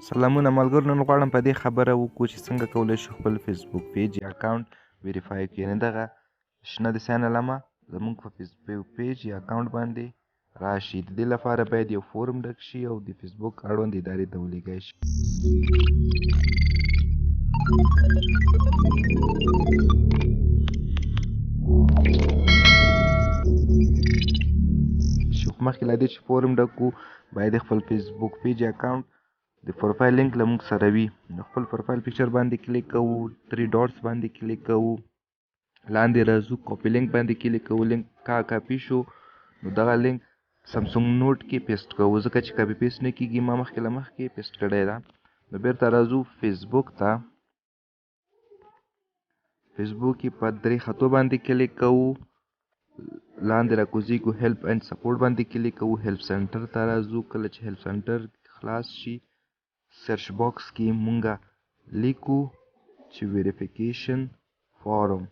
سلامونه ملګرو، نن غواړم په دې خبره وکړو چې څنګه کولی شو خپل فیسبوک پیج یا اکاونټ ویریفای کړو. یعنې دغه شنه د sign علامه زموږ په فیسبوک پیج یا اکاونټ باندې راشي. د دې لپاره باید یو فورم ډک شي او د فیسبوک اړوند ادارې ته ولیږل شي. خو مخکې له دې چې فورم ډک کړو، باید خپل فیسبوک پیج یا اکاونټ د پروفایل لینک له موږ سره وي. نو خپل پروفایل پکچر باندې کلیک کوو، 3 ډاټس باندې کلیک کوو، لاندې راځو، کاپي لینک باندې کلیک کوو. لینک کاپي شو، نو دغه لینک سامسونګ نوټ کې پیسټ کوو، ځکه چې کاپي پیسټ نه کیږي، ما مخکې له مخکې پیسټ کړی ده. نو بیرته راځو فیسبوک ته. فیسبوک کې په درې خطو باندې کلیک کوو، لاندې راکوزیږو، هیلپ اینډ سپورټ باندې کلیک کوو، هیلپ سنټر ته راځو. کله چې هیلپ سنټر خلاص شي، سرچ باکس کې مونږه لیکو چې ویریفیکیشن فارم.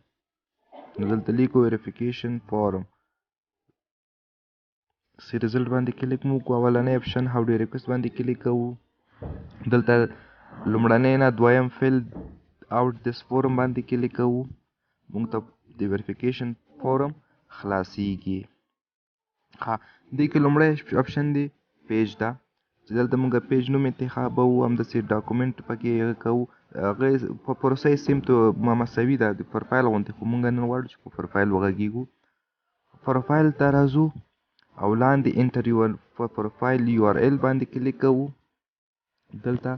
نو دلته لیکو ویریفیکیشن فارم. سی ریزلټ باندې کلیک مو کو. اولنی اپشن هاو ډو ریکوست باندې کلیک کوو. دلته لومړنی نه دویم فیل اوټ دیس فورم باندې کلیک کوو، مونږ ته د ویریفیکیشن فورم خلاصیږي. ها، دې کې لومړی اپشن دی پیج ده، چې دلته مونږ پیج نوم انتخابوو، همداسې ډاکومنټ پکې هغه کوو. هغه په پروسه یې سیم ته مساوي ده د پروفایل غوندې، خو مونږ نن غواړو چې په پروفایل وغږیږو. پروفایل ته راځو او لاندې انټر یور پروفایل یو آر ال باندې کلیک کوو. دلته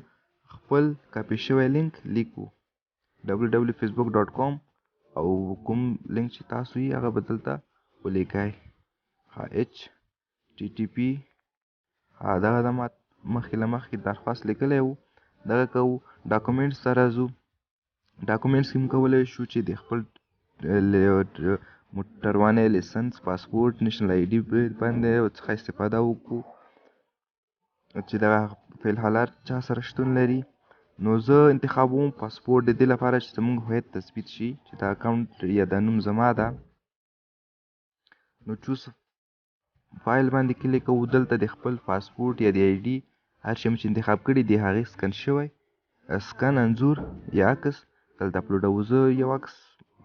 خپل کاپي شوی لینک لیکو، www.facebook.com، او کوم لینک چې تاسو یې هغه به دلته ولیکئ. ها، اچ ټي ټي پي. ها، دغه د ما مخکې له مخکې درخواست لیکلی و، دغه کوو. ډاکومنټس ته راځو. ډاکومنټس کې موږ کولی شو چې د خپل موټروانۍ لایسنس، پاسپورټ، نېشنل آی ډي باندې څخه استفاده وکړو چې دغه فی الحال چا سره شتون لري. نو زه انتخابوم پاسپورټ، د دې لپاره چې زموږ هویت تثبیت شي چې دا اکاونټ یا دا نوم زما ده. نو چوز فایل باندې کلیک کوو. دلته د خپل پاسپورټ یا د آی ډي هر شی مو چې انتخاب کړي دی، هغې سکن شوی سکن انځور یا عکس دلته اپلوډوو. زه یو عکس،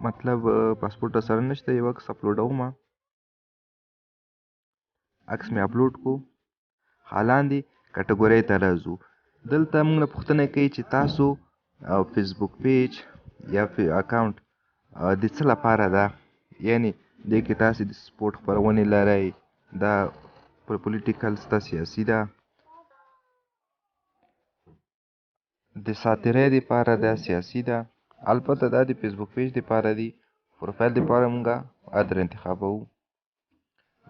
مطلب پاسپورټ سره نشته، یو عکس اپلوډوم. عکس مې اپلوډ کو. لاندې کټګورۍ ته راځو. دلته موږ نه پوښتنه کوي چې تاسو فیسبوک پیج یا اکاونټ د څه لپاره ده. یعنې دې کې تاسې د سپورټ خپرونې لرئ، دا پولیټیکل ستا سیاسي ده، د ساتیرۍ دپاره ده، سیاسي ده. البته دا د فیسبوک پیج دپاره دی. پروفایل دپاره مونږ ادر انتخابوو.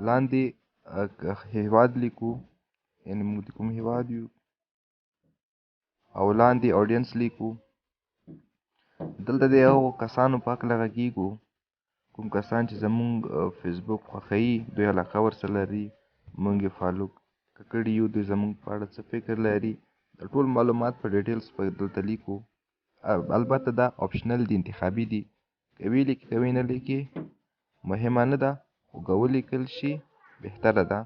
لاندې هیواد لیکو، یعنې موږ د کوم هیواد یو، او لاندې آډینس لیکو. دلته د هغو کسانو په هکله غږیږو کوم کسان چې زمونږ فیسبوک خوښوي، دوی علاقه ورسره لري، مونږ یې فالو کړي یو، دوی زمونږ په اړه څه فکر لري. دا ټول معلومات په ډیټیلز په دلته لیکو. البته دا اپشنل دي، انتخابي دي، که ویې لیکي که ویې نه لیکي مهمه نه ده، خو که ولیکل شي بهتره ده.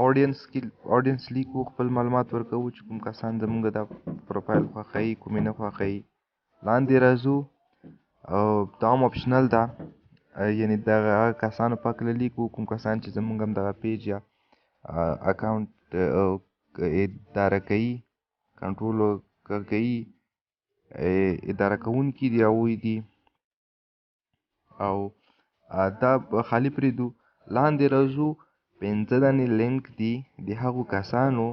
آډینس کې آډینس لیکو، خپل معلومات ورکوو چې کوم کسان زمونږ دا پروفایل خوښوي، کوم یې نه خوښوي. لاندې راځو، او دا هم اپشنل ده، یعنې دغه هغه کسانو په هکله لیکو کوم کسان چې زمونږ هم دغه پیج یا اکاونټ اداره کوي، کنټرول کوي، اداره کوونکي دي هغوی دي. او دا خالي پرېږدو. لاندې راځو، 5 دانې لینک دي د هغو کسانو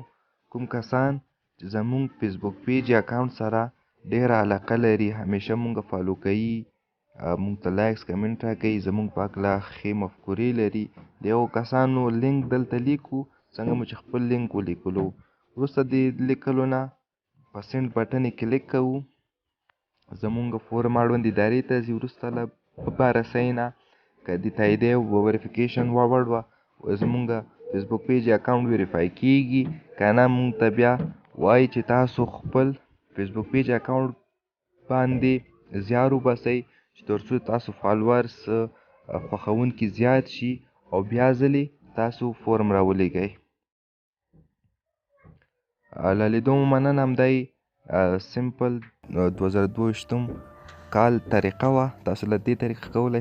کوم کسان چې زمونږ فیسبوک پیج یا اکاونټ سره ډېره علاقه لري، همیشه مونږ فالو کوي، مونږ ته لایکس کمنټ راکوي، زمونږ په هکله ښې مفکورې لري. د هغو کسانو لینک دلته لیکو، څنګه مو چې خپل لینک ولیکلو. وروسته د لیکلو نه په سینډ بټن یې کلیک کوو، زمونږ فورم اړوند ادارې ته ځي. وروسته له بررسۍ نه که د تاییدۍ او وریفیکیشن وړ وه، زمونږ فیسبوک پیج اکاونټ ویریفای کیږي. که نه مونږ ته بیا وایي چې تاسو خپل فیسبوک پیج اکاونټ باندې زیار وباسئ چې تر څو تاسو فالورس خوښوونکي زیات شي او بیا ځلې تاسو فورم راولېږئ. له لیدو مو مننه. همدا یې سمپل 2022 کال طریقه وه. تاسو له دې طریقه کولی